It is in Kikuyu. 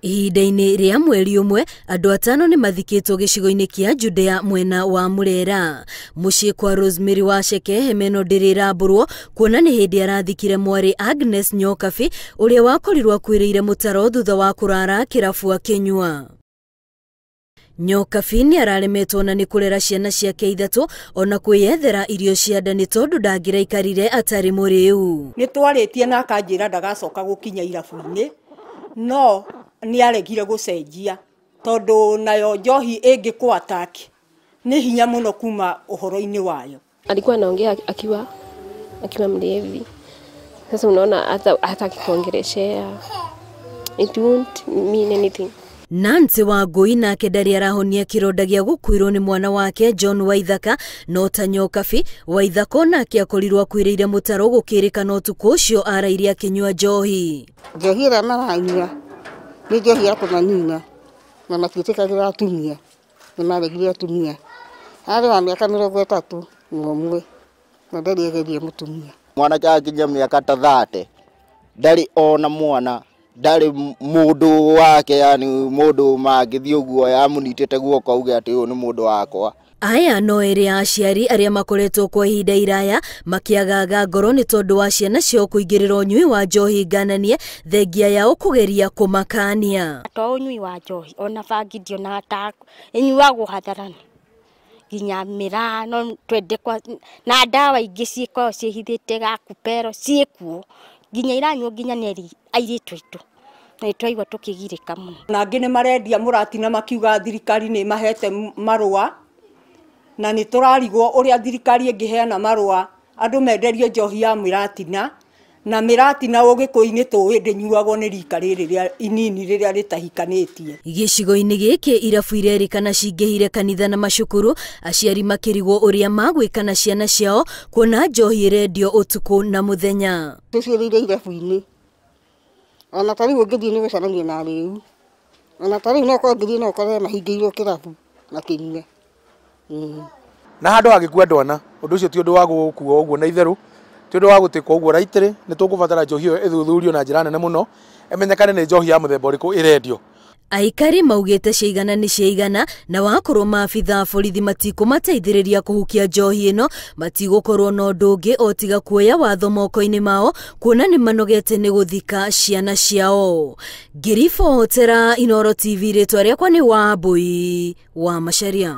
Ihinda-inĩ rĩa mweri ũmwe, andũ 5 nĩ mathikĩtwo gĩcigo-inĩ kĩa Judea mwena wa Murera. Mũciĩ kwa Rosemary Wacheke hema ĩno ndĩrĩrambũrwo kuona nĩ hĩndĩ arathikire mwarĩ Agnes Nyokabi ũrĩa wakorirwo akuĩrĩire mũtaro thutha wa kũrara kĩrabu akĩnyua. Nyokabi nĩ araremetwo na nĩ kũrera ciana ciake 3 ona kwĩyethera irio cia nda nĩ tondũ ndangĩraikarire atarĩ mũrĩu. Nĩ twarĩtie na akanjĩra ndagacoka gũkinya irabu-inĩ, no nĩ aregire gũcenjia tondũ nayo njohi ĩngĩkũ attack nĩ hinya mũno kuma ũhoro-inĩ wayo. Alikuwa anaongea akiwa mlevi. Sasa unaona hata akikuongeleshea it won't mean anything. Nancy Wangui nake ndarĩ arahonia kĩronda gĩa gũkuĩrwo nĩ mwana wake John Waithaka, no ta Nyokabi Waithaka onake akorirwo akuĩrĩire mũtaro gũkĩrĩkana ũtukũ ũcio araire akĩnyua njohi. Njohi ĩrĩa maranyua nĩ njohi ya kũmanina na matiĩtĩkagĩra atumia, nĩ maregire atumia. Arĩ wa mĩaka 31 na ndarĩ egerie mũtumia. Mwanake akinyia mĩaka ta 30 ndarĩ ona mwana, ndarĩ mũndũ wake, yani mũndũ mangĩthiĩ ũguo yamũnyitĩte guoko auge atĩ ũyũ nĩ mũndũ wakwa. Aya no erĩ a aciari arĩa makoretwo kwa ihinda iraya makĩagaga ngoro nĩ tondũ wa ciana ciao kũingĩrĩra ũnyui wa njohi ngananie thengia yao kũgeria kũmakania. To ũnyui wa njohi ona bangi ndionaga ta ĩnyuagwo hatharani nginya mĩraa no twende kwa na ndawa ingĩ ciĩkoragwo ciĩhithĩte gakupero ciĩkuo nginya iranyuo nginya nĩ airĩtu aitũ na twaigua tũkĩgirĩka mũno. Na angĩ nĩ marendia mũratina makiuga thirikari nĩ ĩmahete marũa na nĩ tũrarigwo ũrĩa thirikari ĩngĩheana marũa andũ menderio njohi ya mĩratina na mĩratina ũgĩkũyũ-inĩ tũĩ ndĩnyuagwo nĩ rika rĩrĩ rĩa inini rĩrĩa rĩtahikanĩtie. Gĩcigo-inĩ gĩkĩ irabu irerĩkana cingĩhire kanitha na macukuru, aciari makĩrigwo ũrĩa magwĩka na ciana ciao kuona njohi ĩrendio ũtukũ na mũthenya. Tũciĩrĩire irabu-inĩ ona ta rĩu ũngĩthiĩ nĩ gũcemania na arĩu, ona ta rĩu no ũkorwo ũngĩthiĩ no ũkore mahingĩirwo kĩrabu makĩnyua. Na handũ hangĩkua andũ 4, ũndũ ũcio ti ũndũ wa gũkuo ũguo na itherũ, ti ũndũ wa gũtĩkwo ũguo raitĩrĩ, nĩ tũkũbatara njohi ĩyo ĩthuthurio na njĩra nene mũno, ĩmenyekane nĩ njohi ya mũthemba ũrĩkũ ĩrendio. Aikari maugĩte ciaigana nĩ ciaigana na wakorwo maabitha a borithi matikũmateithĩrĩria kũhukia njohi ĩno matigũkorwo na ũndũ ũngĩ o tiga kuoya watho moko-inĩ mao kuona nĩ manogete nĩ gũthika ciana ciao. Ngĩribotera Inooro TV, rĩtwa rĩakwa nĩ Wambui wa Macharia.